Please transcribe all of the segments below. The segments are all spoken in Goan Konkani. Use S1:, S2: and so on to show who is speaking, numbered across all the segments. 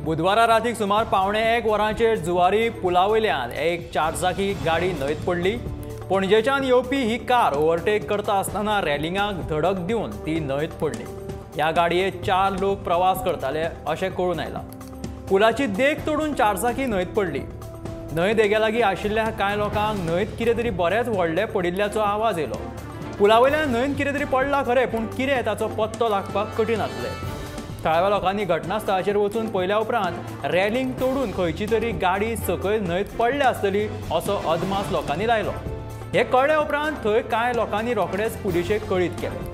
S1: बुधवारा रातीक सुमार 12:45 वरांचेर जुवारी पुला वयल्यान एक चारचाकी गाडी न्हंयत पडली. पणजेच्यान येवपी ही कार ओव्हरटेक करता आसतना रेलिंगाक धडक दिवन ती न्हंयत पडली. ह्या गाडयेत 4 लोक प्रवास करताले अशें कळून आयलां. पुलाची देग तोडून चारचाकी न्हंयत पडली. न्हंय देगे लागीं आशिल्ल्या कांय लोकांक न्हंयत कितें तरी बरेंच व्हडलें पडिल्ल्याचो आवाज येयलो. पुला वयल्यान न्हंयत कितें तरी पडलां खरें, पूण कितें ताचो पत्तो लागपाक कठीण आसलें. थळाव्या लोकांनी घटनास्थळाचेर वचून पळयल्या उपरांत रेलिंग तोडून खंयची तरी गाडी सकयल न्हंयत पडल्या आसतली असो अदमास लोकांनी लायलो. हें कळ्ळ्या उपरांत थंय कांय लोकांनी रोखडेच पुलिशेक कळीत केलें.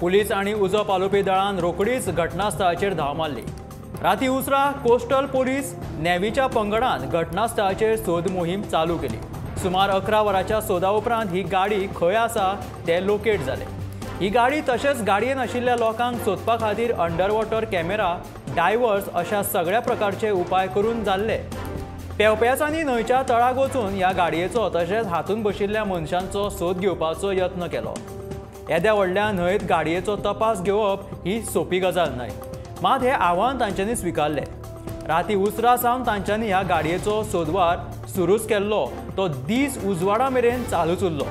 S1: पुलीस आनी उजो पालोवपी दळान रोखडीच घटनास्थळाचेर धांव मारली. राती उसरां कोस्टल पोलीस नेव्हीच्या पंगडान घटनास्थळाचेर सोद मोहीम चालू केली. सुमार 11 वरांच्या सोदा उपरांत ही गाडी खंय आसा ते लोकेट जाले. ही गाडी तशेंच गाडयेन आशिल्ल्या लोकांक सोदपा खातीर अंडरवॉटर कॅमेरा, डायवर्स अशा सगळ्या प्रकारचे उपाय करून जाल्ले. पेंवप्याचांनी न्हंयच्या तळाक वचून ह्या गाडयेचो तशेंच हातूंत बशिल्ल्या मनशांचो सोद घेवपाचो यत्न केलो. येद्या व्हडल्या न्हंयत गाडयेचो तपास घेवप ही सोपी गजाल न्हय, मात हें आव्हान तांच्यांनी स्विकारलें. राती उसरां सावन तांच्यांनी ह्या गाडयेचो सोदवार सुरूच केल्लो, तो दीस उजवाडा मेरेन चालूच उरलो.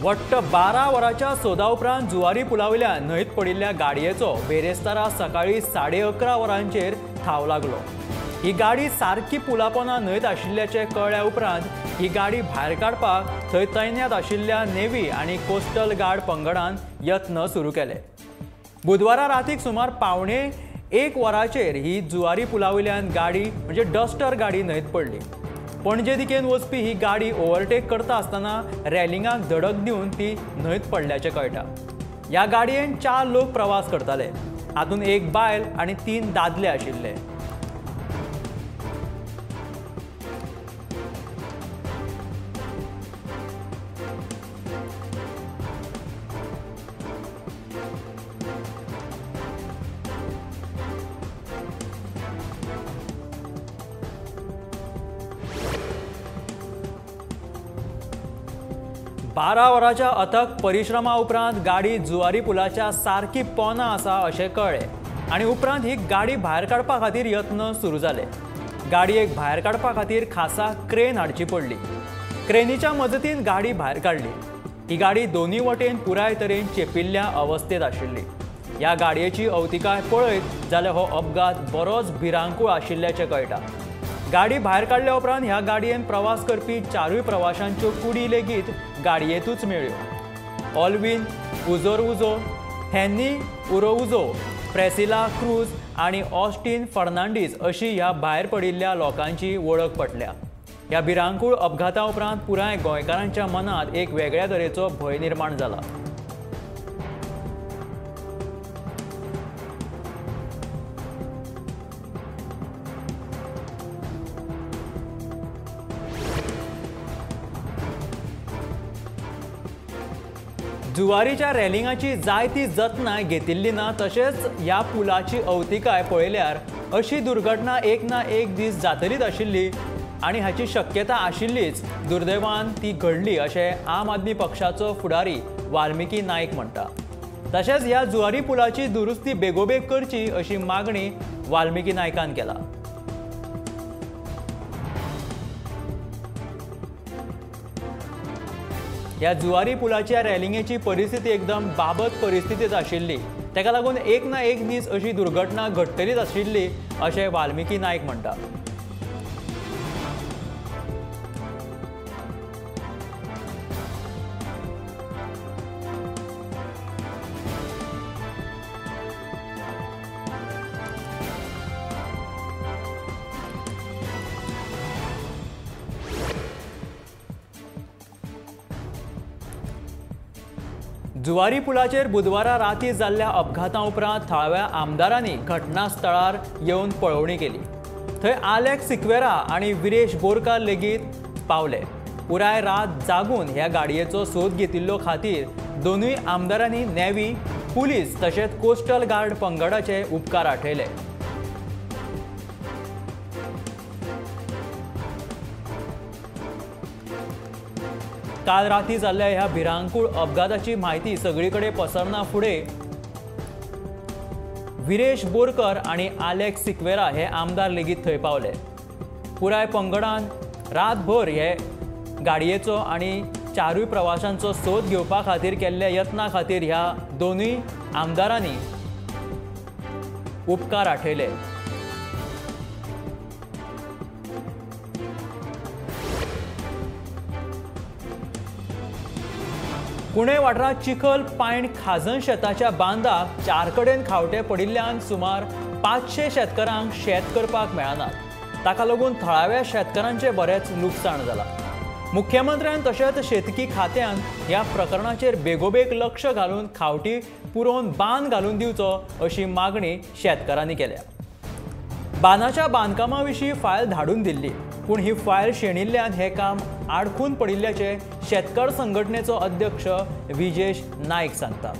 S1: वट्ट 12 वरांच्या सोदा उपरांत जुवारी पुला वयल्यान न्हंयत पडिल्ल्या गाडयेचो बेरेस्तारा सकाळीं 11:30 वरांचेर थाव लागलो. ही गाडी सारकी पुलापोना न्हंयत आशिल्ल्याचें कळ्ळ्या उपरांत ही गाडी भायर काडपाक थंय तैनात आशिल्ल्या नेव्ही आनी कोस्टल गार्ड पंगडान यत्न सुरू केले. बुधवारा रातीक सुमार 12:45 वरांचेर ही जुवारी पुला वयल्यान गाडी म्हणजे डस्टर गाडी न्हंयत पडली. पणजे दिकेन वचपी ही गाडी ओव्हरटेक करता आसतना रेलिंगाक धडक दिवन ती न्हंयत पडल्याचें कळटा. ह्या गाडयेन 4 लोक प्रवास करताले. हातूंत एक बायल आनी 3 दादले आशिल्ले. बारा वरांच्या अथक परिश्रमा उपरांत गाडी जुवारी पुलाच्या सारकी पोना आसा अशें कळ्ळें आनी उपरांत ही गाडी भायर काडपा खातीर यत्न सुरू जाले. गाडयेक भायर काडपा खातीर खासा क्रेन हाडची पडली. क्रेनीच्या मजतीन गाडी भायर काडली. ही गाडी दोनूय वटेन पुराय तरेन चेपिल्ल्या अवस्थेंत आशिल्ली. ह्या गाडयेची अवतिकाय पळयत जाल्यार हो अपघात बरोच भिरांकूळ आशिल्ल्याचें कळटा. गाडी भायर काडल्या उपरांत ह्या गाडयेन प्रवास करपी 4 प्रवाशांच्यो कुडी लेगीत गाडयेंतूच मेळ्ळ्यो. ऑलविन उजोर उजो, हॅनी उरोउजो, प्रेसिला क्रूज आनी ऑस्टीन फर्नांडीस अशी ह्या भायर पडिल्ल्या लोकांची वळख पटल्या. ह्या भिरांकूळ अपघाता उपरांत पुराय गोंयकारांच्या मनांत एक वेगळ्या तरेचो भंय निर्माण जाला. जुवारीच्या रेलिंगाची जायती जतनाय घेतिल्ली ना, तशेंच ह्या पुलाची अवतिकाय पळयल्यार अशी दुर्घटना एक ना एक दीस जातलीच आशिल्ली आनी हाची शक्यता आशिल्लीच. दुर्दैवान ती घडली अशें आम आदमी पक्षाचो फुडारी वाल्मिकी नायक म्हणटा. तशेंच ह्या जुवारी पुलाची दुरुस्ती बेगोबेग करची अशी मागणी वाल्मिकी नायकान केला. ह्या जुवारी पुलाच्या रेलिंगेची परिस्थिती एकदम बाबत परिस्थितींत आशिल्ली, ताका लागून एक ना एक दीस अशी दुर्घटना घडटलीच आशिल्ली अशें वाल्मिकी नायक म्हणटा. जुवारी पुलाचेर बुधवारा राती जाल्ल्या अपघाता उपरांत थळाव्या आमदारांनी घटनास्थळार येवन पळोवणी केली. थंय आलेक्स सिक्वेरा आनी विरेश बोरकार लेगीत पावले. पुराय रात जागून ह्या गाडयेचो सोद घेतिल्लो खातीर दोनूय आमदारांनी नेव्ही, पुलीस तशेंच कोस्टल गार्ड पंगडाचे उपकार आठयले. काल राती जाल्ल्या ह्या भिरांकूळ अपघाताची म्हायती सगळी कडेन पसरना फुडें विरेश बोरकर आनी आलेक्स सिक्वेरा हे आमदार लेगीत थंय पावले. पुराय पंगडान रातभर हे गाडयेचो आनी चारूय प्रवाशांचो सोद घेवपा खातीर केल्ल्या यत्ना खातीर ह्या दोनूय आमदारांनी उपकार आठयले. कुणे वाठारांत चिखल पायण खाजन शेताच्या बांदाक चार कडेन खावटे पडिल्ल्यान सुमार 500 शेतकारांक शेत करपाक मेळनात. ताका लागून थळाव्या शेतकारांचें बरेंच लुकसाण जालां. मुख्यमंत्र्यान तशेंच शेतकी खात्यान ह्या प्रकरणाचेर बेगोबेग लक्ष घालून खावटी पुरोवन बांद घालून दिवचो अशी मागणी शेतकारांनी केल्या. बांदाच्या बांदकामा विशीं फायल धाडून दिल्ली, पूण ही फायल शेणिल्ल्यान हें काम आडखून पडिल्ल्याचें शेतकार संघटनेचो अध्यक्ष विजेश नायक सांगता.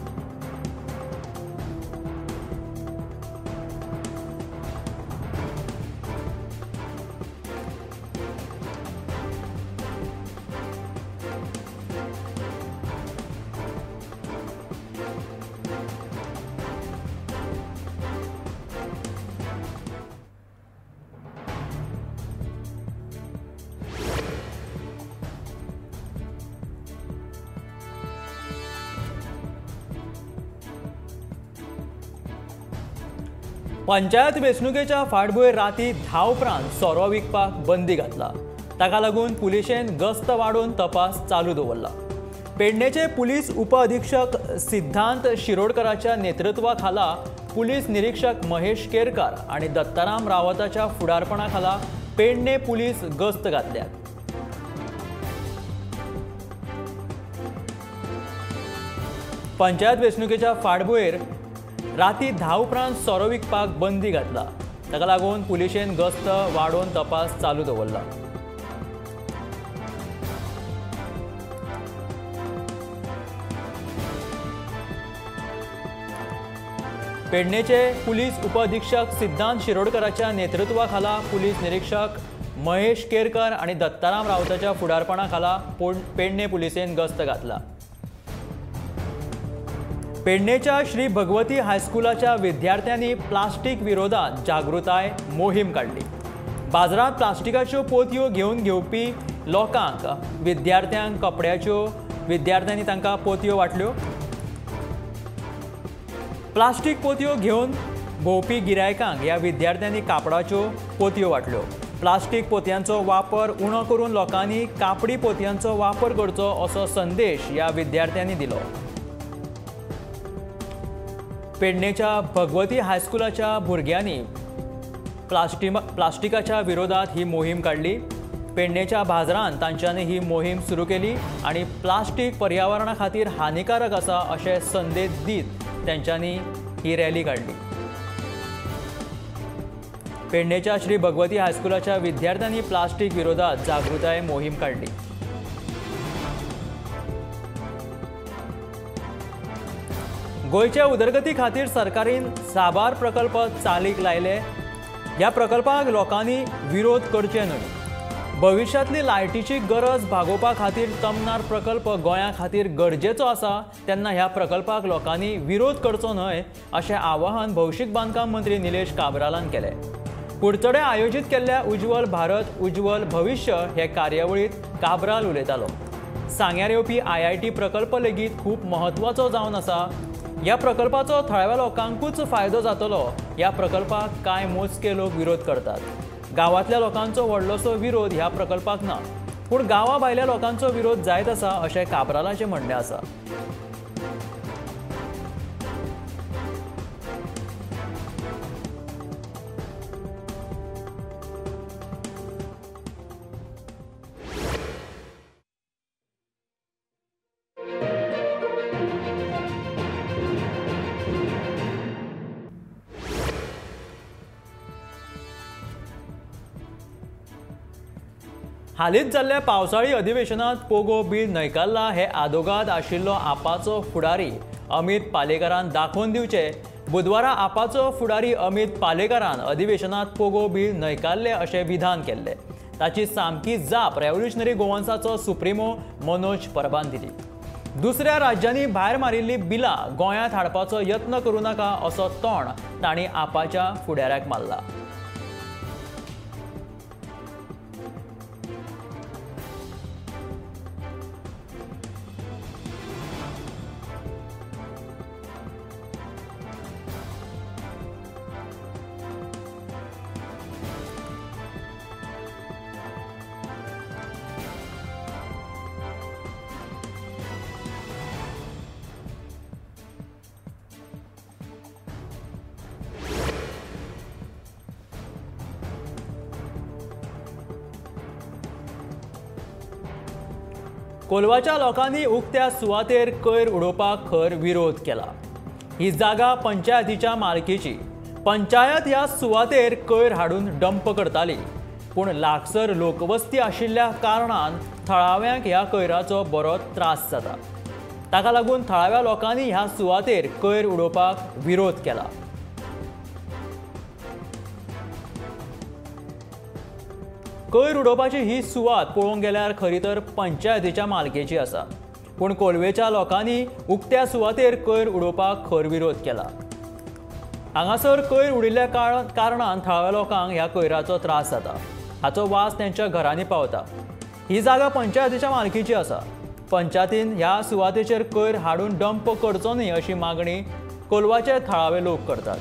S1: पंचायत वेंचणुकेच्या फाटभूंयेर राती 10 उपरांत सोरो विकपाक बंदी घातला. ताका लागून पुलिशेन गस्त वाडोवन तपास चालू दवरला. पेडणेचे पुलीस उपअधिक्षक सिद्धांत शिरोडकराच्या नेतृत्वा खाला पुलीस निरीक्षक महेश केरकार आनी दत्ताराम रावताच्या फुडारपणा खाला पेडणे पुलीस गस्त घातल्यात. पंचायत वेंचणुकेच्या फाटभूंयेर राती 10 उपरांत सोरो विकपाक बंदी घातला. ताका लागून पुलिशेन गस्त वाडोवन तपास चालू दवरला. पेडणेचे पुलीस उपअधिक्षक सिद्धांत शिरोडकराच्या नेतृत्वाखाला पुलीस निरीक्षक महेश केरकर आनी दत्ताराम रावताच्या फुडारपणा खाला पेडणे पुलिसेन गस्त घातला. पेडणेच्या श्री भगवती हायस्कुलाच्या विद्यार्थ्यांनी प्लास्टीक विरोधात जागृताय मोहीम काडली. बाजारांत प्लास्टिकाच्यो पोतयो घेवन घेवपी लोकांक विद्यार्थ्यांक कपड्याच्यो विद्यार्थ्यांनी तांकां पोतयो वांटल्यो. प्लास्टीक पोतयो घेवन भोंवपी गिरायकांक ह्या विद्यार्थ्यांनी कापडाच्यो पोतयो वांटल्यो. प्लास्टीक पोतयांचो वापर उणो करून लोकांनी कापडी पोतयांचो वापर करचो असो संदेश ह्या विद्यार्थ्यांनी दिलो. पेडणेच्या भगवती हायस्कुलाच्या भुरग्यांनी प्लास्टिकाच्या विरोधात ही मोहीम काडली. पेडणेच्या बाजारांत तांच्यांनी ही मोहीम सुरू केली आनी प्लास्टीक पर्यावरणा खातीर हानिकारक आसा अशें संदेश दीत तांच्यांनी ही रॅली काडली. पेडणेच्या श्री भगवती हायस्कुलाच्या विद्यार्थ्यांनी प्लास्टीक विरोधात जागृताय मोहीम काडली. गोंयच्या उदरगती खातीर सरकारीन साबार प्रकल्प चालीक लायले. ह्या प्रकल्पाक लोकांनी विरोध करचे न्हय. भविष्यांतली लायटीची गरज भागोवपा खातीर तमनार प्रकल्प गोंया खातीर गरजेचो आसा, तेन्ना ह्या प्रकल्पाक लोकांनी विरोध करचो न्हय अशें आवाहन भौशीक बांदकाम मंत्री निलेश काब्रालान केलें. कुडचडे आयोजीत केल्ल्या उज्ज्वल भारत उज्ज्वल भविष्य हे कार्यावळींत काब्राल उलयतालो. सांग्यार येवपी IIT प्रकल्प लेगीत खूब म्हत्वाचो जावन आसा. ह्या प्रकल्पाचो थळाव्या लोकांकूच फायदो जातलो. ह्या प्रकल्पाक कांय मोजके लोक विरोध करतात. गांवांतल्या लोकांचो व्हडलोसो विरोध ह्या प्रकल्पाक ना, पूण गांवा भायल्या लोकांचो विरोध जायत आसा अशें काब्रालाचें म्हणणें आसा. हालींच जाल्ल्या पावसाळी अधिवेशनात पोगो बील न्हयकारला हे आदोगाद आशिल्लो आपाचो फुडारी अमित पालेकारान दाखोवन दिवचे। बुधवारा आपाचो फुडारी अमित पालेकारान अधिवेशनात पोगो बील न्हयकारले अशें विधान केल्लें। ताची सामकी जाप रेव्होल्युशनरी गोवन्साचो सुप्रिमो मनोज परबान दिली। दुसऱ्या राज्यांनी भायर मारिल्ली बिलां गोंयांत हाडपाचो यत्न करूं नाका असो तोण तांणी आपाच्या फुडाऱ्याक मारला। कोलवाच्या लोकांनी उक्त्या सुवातेर कोयर उडोवपाक खर विरोध केला। ही जागा पंचायतीच्या मालकीची। पंचायत ह्या सुवातेर कोयर हाडून डंप करताली, पूण लागसर लोकवस्ती आशिल्ल्या कारणान थळाव्यांक ह्या कोयराचो बरो त्रास जाता। ताका लागून थळाव्या लोकांनी ह्या सुवातेर कोयर उडोवपाक विरोध केला। कोयर उडोवपाची ही सुवात पळोवंक गेल्यार खरी तर पंचायतीच्या मालकेची आसा, पूण कोलवेच्या लोकांनी उक्त्या सुवातेर कोयर उडोवपाक खर विरोध केला। हांगासर कोयर उडिल्ल्या कारणान थळाव्या लोकांक ह्या कोयराचो त्रास जाता। हाचो वास त्यांच्या घरांनी पावता। ही जागा पंचायतीच्या मालकीची आसा। पंचायतीन ह्या सुवातेचेर कोयर हाडून डंप करचो न्हय अशी मागणी कोलवाचे थळावे लोक करतात।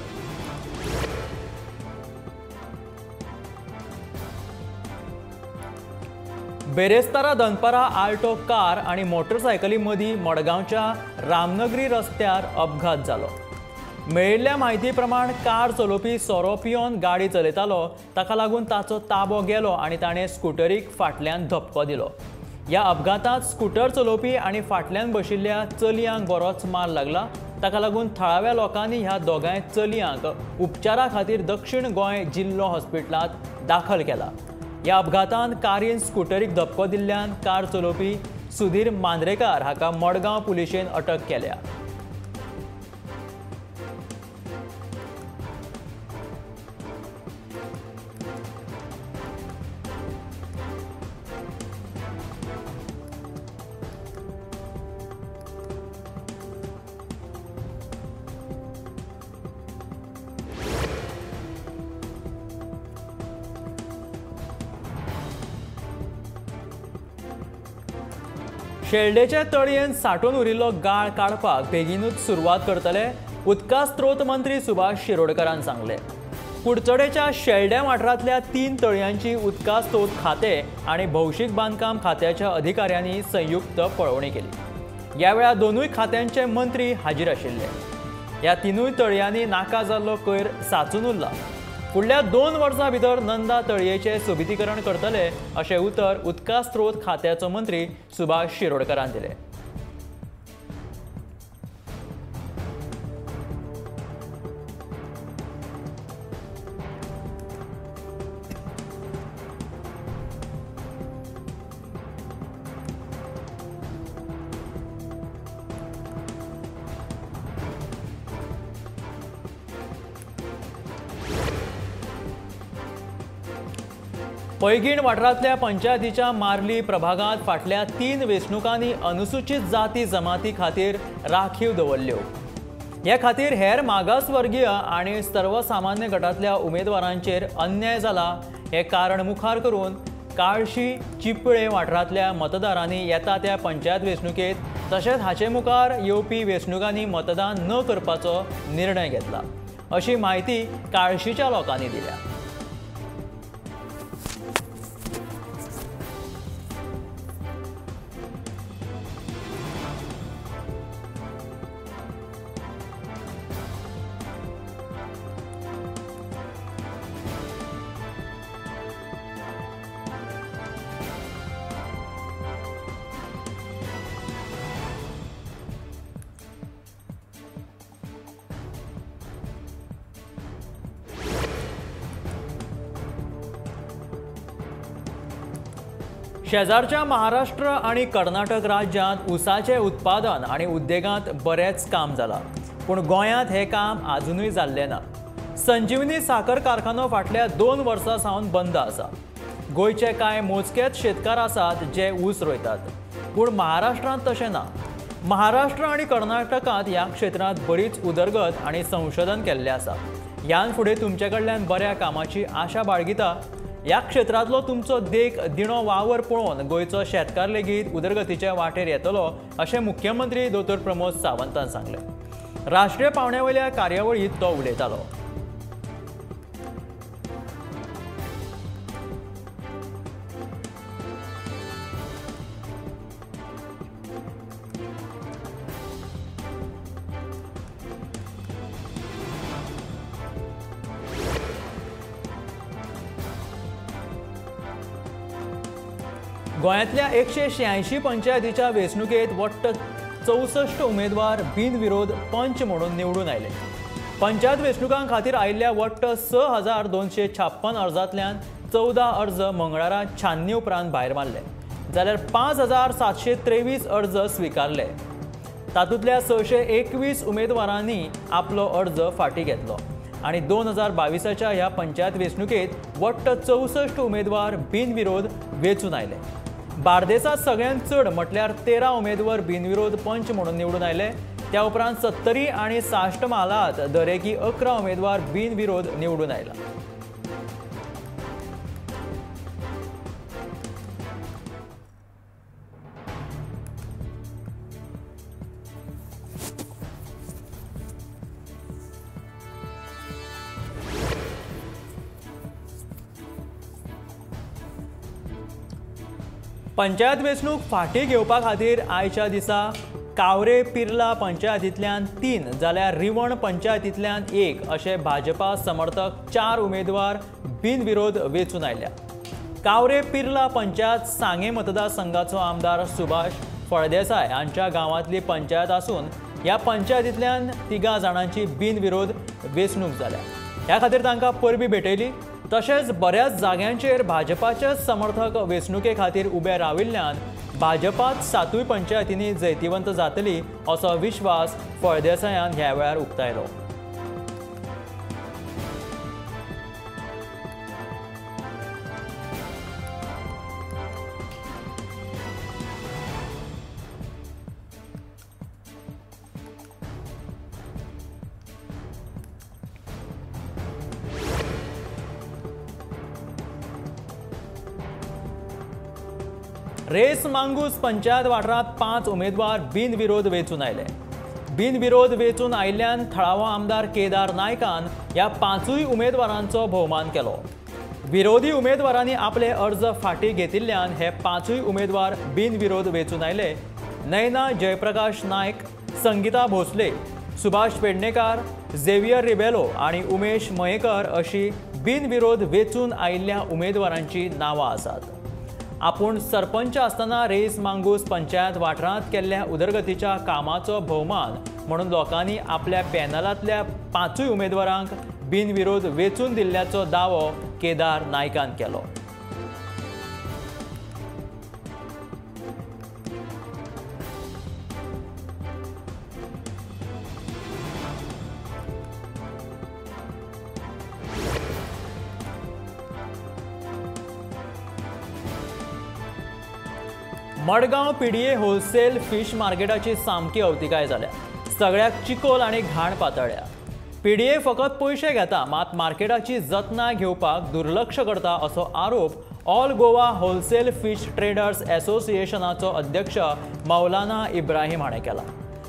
S1: बेरेस्तारा दनपारा आल्टो कार आनी मोटरसायकली मदीं मडगांवच्या रामनगरी रस्त्यार अपघात जालो। मेळिल्ल्या म्हायती प्रमाण कार चलोवपी सोरो पिवन गाडी चलयतालो, ताका लागून ताचो ताबो गेलो आनी ताणें स्कुटरीक फाटल्यान धपको दिलो। ह्या अपघातांत स्कुटर चलोवपी आनी फाटल्यान बशिल्ल्या चलयांक बरोच मार लागला। ताका लागून थळाव्या लोकांनी ह्या दोगांय चलयांक उपचारा खातीर दक्षिण गोंय जिल्लो हॉस्पिटलांत दाखल केला। ह्या अपघातांत कारीन स्कुटरीक धपको दिल्ल्यान कार चलोवपी सुधीर मांद्रेकार हाका मडगांव पुलिशेन अटक केल्या। शेल्डेच्या तळयेन साठून उरिल्लो गाळ काडपाक बेगीनूच सुरवात करतले, उदका स्त्रोत मंत्री सुभाष शिरोडकरान सांगले। कुडचडेच्या शेल्ड्या वाठारांतल्या 3 तळयांची उदका स्त्रोत खाते आनी भौशीक बांदकाम खात्याच्या अधिकाऱ्यांनी संयुक्त पळोवणी केली। ह्या वेळार दोनूय खात्यांचे मंत्री हाजीर आशिल्ले। ह्या 3 तळयांनी नाका जाल्लो कोयर साचून उरला। फुडल्या 2 वर्सां भितर नंदा तळयेचें सोबितीकरण करतले अशें उतर उदका स्त्रोत खात्याचो मंत्री सुभाष शिरोडकरान दिलें। पैगीण वाठारांतल्या पंचायतीच्या मार्ली प्रभागांत फाटल्या 3 वेंचणुकांनी अनुसूचित जाती जमाती खातीर राखीव दवरल्यो। हे खातीर हेर मागासवर्गीय आनी सर्वसामान्य गटांतल्या उमेदवारांचेर अन्याय जाला हें कारण मुखार करून काळशी चिपळे वाठारांतल्या मतदारांनी येता त्या पंचायत वेंचणुकेंत तशेंच हाचे मुखार येवपी वेंचणुकांनी मतदान न करपाचो निर्णय घेतला अशी म्हायती काळशीच्या लोकांनी दिल्या। शेजारच्या महाराष्ट्र आनी कर्नाटक राज्यांत ऊसाचें उत्पादन आनी उद्देगांत बरेंच काम जालां, पूण गोंयांत हें काम आजुनूय जाल्लें ना। संजीवनी साखर कारखानो फाटल्या 2 वर्सां सावन बंद आसा। गोंयचे कांय मोजकेच शेतकार आसात जे ऊस रोयतात, पूण महाराष्ट्रांत तशें ना। महाराष्ट्र आनी कर्नाटकांत ह्या क्षेत्रांत बरीच उदरगत आनी संशोधन केल्लें आसा। ह्यान फुडें तुमचे कडल्यान बऱ्या कामाची आशा बाळगिता। ह्या क्षेत्रांतलो तुमचो देख दिणो वावर पळोवन गोंयचो शेतकार लेगीत उदरगतीच्या वाटेर येतलो अशें मुख्यमंत्री दोतोर प्रमोद सावंतान सांगलें। राष्ट्रीय पावंड्या वयल्या कार्यावळींत तो उलयतालो। गोंयांतल्या 186 पंचायतीच्या वेंचणुकेत वट्ट 64 उमेदवार बिनविरोध पंच म्हणून निवडून आयले। पंचायत वेंचणुकां खातीर आयिल्ल्या वट्ट 6256 अर्जांतल्यान 14 अर्ज मंगळारा छाननी उपरांत भायर मारले, जाल्यार 5723 अर्ज स्विकारले। तातूंतल्या 621 उमेदवारांनी आपलो अर्ज फाटीं घेतलो आनी 2022च्या ह्या पंचायत वेंचणुकेत वट्ट 64 उमेदवार बिनविरोध वेंचून आयले। बार्देसांत सगळ्यांत चड म्हटल्यार 13 उमेदवार बिनविरोध पंच म्हणून निवडून आयले। त्या उपरांत 70 आनी साश्ट म्हालांत दरेकी 11 उमेदवार बिनविरोध निवडून आयला। पंचायत वेंचणूक फाटीं घेवपा खातीर आयच्या दिसा कावरे पिर्ला पंचायतींतल्यान 3 जाल्यार रिवण पंचायतींतल्यान 1 अशे भाजपा समर्थक 4 उमेदवार बिनविरोध वेंचून आयल्या। कावरे पिर्ला पंचायत सांगे मतदारसंघाचो आमदार सुभाष फळदेसाय हांच्या गांवांतली पंचायत आसून ह्या पंचायतींतल्यान 3 जाणांची बिनविरोध वेंचणूक जाल्या। ह्या खातीर तांकां परबी भेटयली। तशेंच बऱ्याच जाग्यांचेर भाजपाचे समर्थक वेंचणुके खातीर उबे राविल्ल्यान भाजपात 7 पंचायतींनी जैतिवंत जातली असो विश्वास फळदेसायान ह्या वेळार उक्तायलो। रेस मांगूस पंचायत वाठारांत 5 उमेदवार बिनविरोध वेंचून आयले। बिनविरोध वेंचून आयिल्ल्यान थळावो आमदार केदार नायकान ह्या 5 उमेदवारांचो भोवमान केलो। विरोधी उमेदवारांनी आपले अर्ज फाटीं घेतिल्ल्यान हे 5 उमेदवार बिनविरोध वेंचून आयले। नयना जयप्रकाश नायक, संगीता भोसले, सुभाष पेडणेकार, झेवियर रिबेलो आनी उमेश मयेकर अशी बिनविरोध वेंचून आयिल्ल्या उमेदवारांची नांवां आसात। आपूण सरपंच आसतना रेस मांगूस पंचायत वाठारांत केल्ल्या उदरगतीच्या कामाचो भोवमान म्हणून लोकांनी आपल्या पॅनलांतल्या 5 उमेदवारांक बिनविरोध वेंचून दिल्ल्याचो दावो केदार नायकान केलो। मडगांव पीडीए होलसेल फिश मार्केटाची सामकी अवतिकाय जाल्या। सगळ्याक चिकोल आनी घाण पातळ्या। पीडीए फकत पयशे घेता मात मार्केटाची जतनाय घेवपाक दुर्लक्ष करता असो आरोप all Goa wholesale fish traders असोसिएशनाचो अध्यक्ष मौलाना इब्राहिम हाणें केला।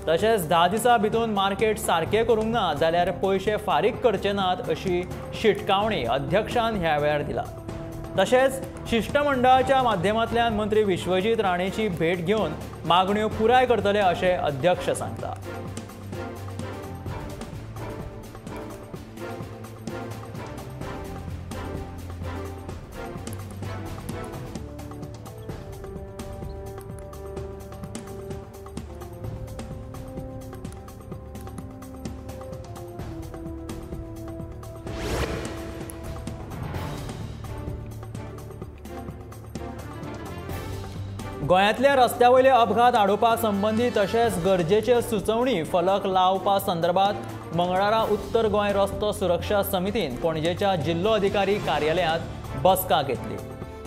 S1: तशेंच 10 दिसां भितर मार्केट सारकें करूंक ना जाल्यार पयशे फारीक करचे नात अशी शिटकावणी अध्यक्षान ह्या वेळार दिला। तशेंच शिष्टमंडळाच्या माध्यमांतल्यान मंत्री विश्वजीत राणेची भेट घेवन मागण्यो पुराय करतले अशें अध्यक्ष सांगता। गोंयांतल्या रस्त्या वयले अपघात आडोवपा संबंदी तशेंच गरजेचे सुचोवणी फलक लावपा संदर्भात मंगळारा उत्तर गोंय रस्तो सुरक्षा समितीन पणजेच्या जिल्लो अधिकारी कार्यालयांत बसका घेतली।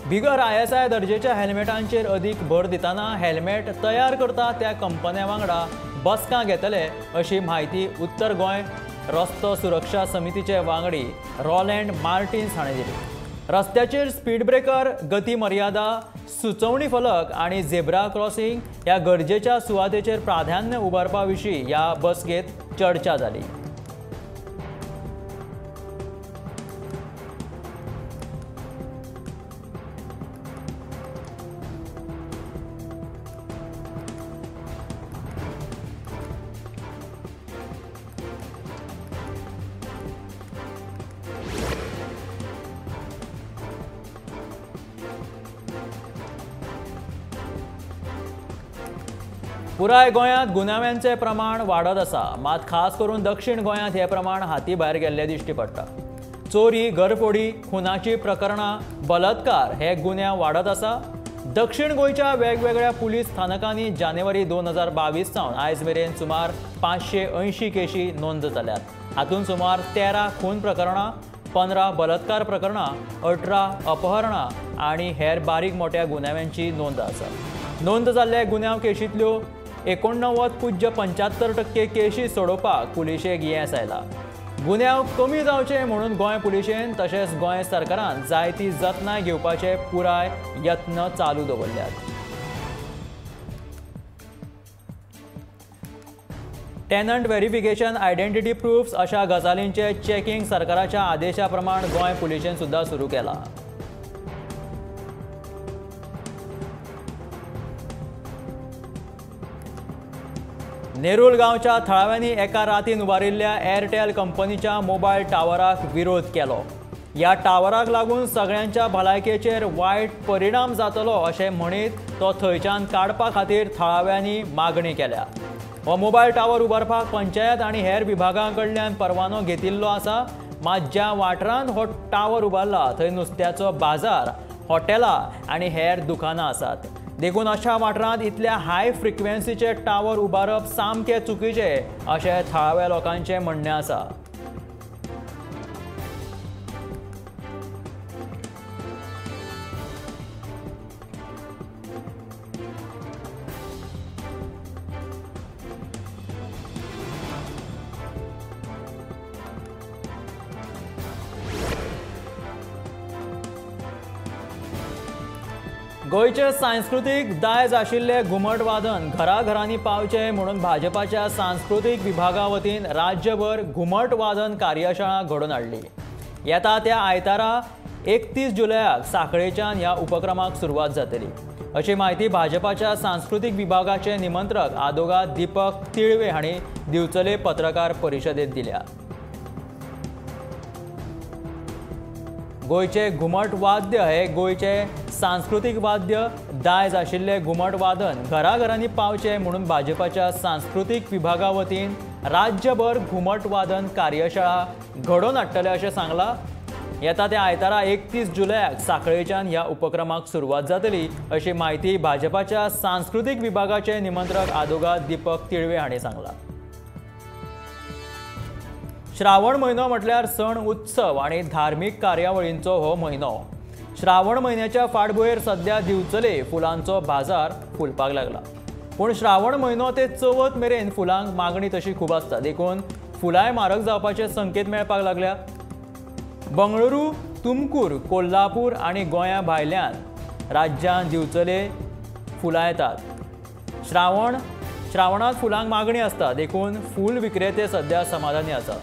S1: बिगर ISI दर्जेच्या हेल्मेटांचेर अदीक भर दितना हेल्मेट तयार करता त्या कंपन्या वांगडा बसका घेतले अशी म्हायती उत्तर गोंय रस्तो सुरक्षा समितीचे वांगडी रॉलँड मार्टिन्स हाणें दिली। रस्त्याचेर स्पीड ब्रेकर, गती मर्यादा, सुचोवणी फलक आनी झेब्रा क्रॉसिंग ह्या गरजेच्या सुवातेचेर प्राधान्य उबारपा विशीं ह्या बसकेंत चर्चा जाली। पुराय गोंयांत गुन्यांवांचें प्रमाण वाडत आसा, मात खास करून दक्षिण गोंयांत हें प्रमाण हाती भायर गेल्लें दिश्टी पडटा। चोरी, घरफोडी, खुनाची प्रकरणां, बलात्कार हे गुन्यांव वाडत आसा। दक्षिण गोंयच्या वेगवेगळ्या पुलीस स्थानकांनी जानेवारी 2022 सावन आयज मेरेन सुमार 580 केशी नोंद जाल्यात। हातूंत सुमार 13 खून प्रकरणां, 15 बलात्कार प्रकरणां, 18 अपहरणां आनी हेर बारीक मोट्या गुन्यांवांची नोंद आसा। नोंद जाल्ल्या गुन्यांव केशींतल्यो 89.75% केशी सोडोवपाक पुलिशेक येस आयला। गुन्यांव कमी जावचे म्हणून गोंय पुलिशेन तशेंच गोंय सरकारान जायती जतनाय घेवपाचे पुराय यत्न चालू दवरल्यात। टेनंट व्हेरिफिकेशन, आयडेंटिटी प्रूफ्स अशा गजालींचे चेकिंग सरकाराच्या आदेशा प्रमाण गोंय पुलिशेन सुद्दां सुरू केला। नेरूल गांवच्या थळाव्यांनी एका रातीन उबारिल्ल्या एअरटेल कंपनीच्या मोबायल टावराक विरोध केलो। ह्या टावराक लागून सगळ्यांच्या भलायकेचेर वायट परिणाम जातलो अशें म्हणीत तो थंयच्यान काडपा खातीर थळाव्यांनी मागणी केल्या। हो मोबायल टावर उबारपाक पंचायत आनी हेर विभागां कडल्यान परवानो घेतिल्लो आसा, मात ज्या वाठारांत हो टावर उबारला थंय नुस्त्याचो बाजार, हॉटेलां आनी हेर दुकानां आसात। देखून अशा वाठारांत इतल्या हाय फ्रिक्वेन्सीचे टावर उबारप सामकें चुकीचें अशें थळाव्या लोकांचें म्हणणें आसा। गोंयचे सांस्कृतीक दायज आशिल्ले घुमट वादन घराघरांनी पावचें म्हणून भाजपाच्या सांस्कृतीक विभागा वतीन राज्यभर घुमट वादन कार्यशाळा घडोवन हाडली। येता त्या आयतारा 31 जुलयाक सांखळेच्यान ह्या उपक्रमाक सुरवात जातली अशी म्हायती भाजपाच्या सांस्कृतीक विभागाचे निमंत्रक आदोगाद दीपक तिळवे हांणी दिवचले पत्रकार परिशदेंत दिल्या। गोंयचे घुमट वाद्य हे गोंयचे सांस्कृतीक वाद्य दायज आशिल्ले घुमट वादन घराघरांनी पावचें म्हणून भाजपाच्या सांस्कृतीक विभागा वतीन राज्यभर घुमट वादन कार्यशाळा घडोवन हाडटले अशें सांगलां। येता त्या आयतारा 31 जुलयाक सांखळेच्यान ह्या उपक्रमाक सुरवात जातली अशी म्हायती भाजपाच्या सांस्कृतीक विभागाचे निमंत्रक आदोगाद दीपक तिळवे हांणी सांगलां। श्रावण म्हयनो म्हटल्यार सण उत्सव आनी धार्मीक कार्यावळींचो हो म्हयनो। श्रावण म्हयन्याच्या फाटभुंयेर सध्या दिवचले फुलांचो बाजार फुलपाक लागला, पूण श्रावण म्हयनो ते चवथ मेरेन फुलांक मागणी तशी खूब आसता, देखून फुलांय म्हारग जावपाचे संकेत मेळपाक लागल्या। बंगळुरू, तुमकूर, कोल्हापूर आनी गोंया भायल्यान राज्यांत दिवचले फुलां येतात। श्रावणांत फुलांक मागणी आसता, देखून फूल विक्रेते सध्या समाधानी आसात।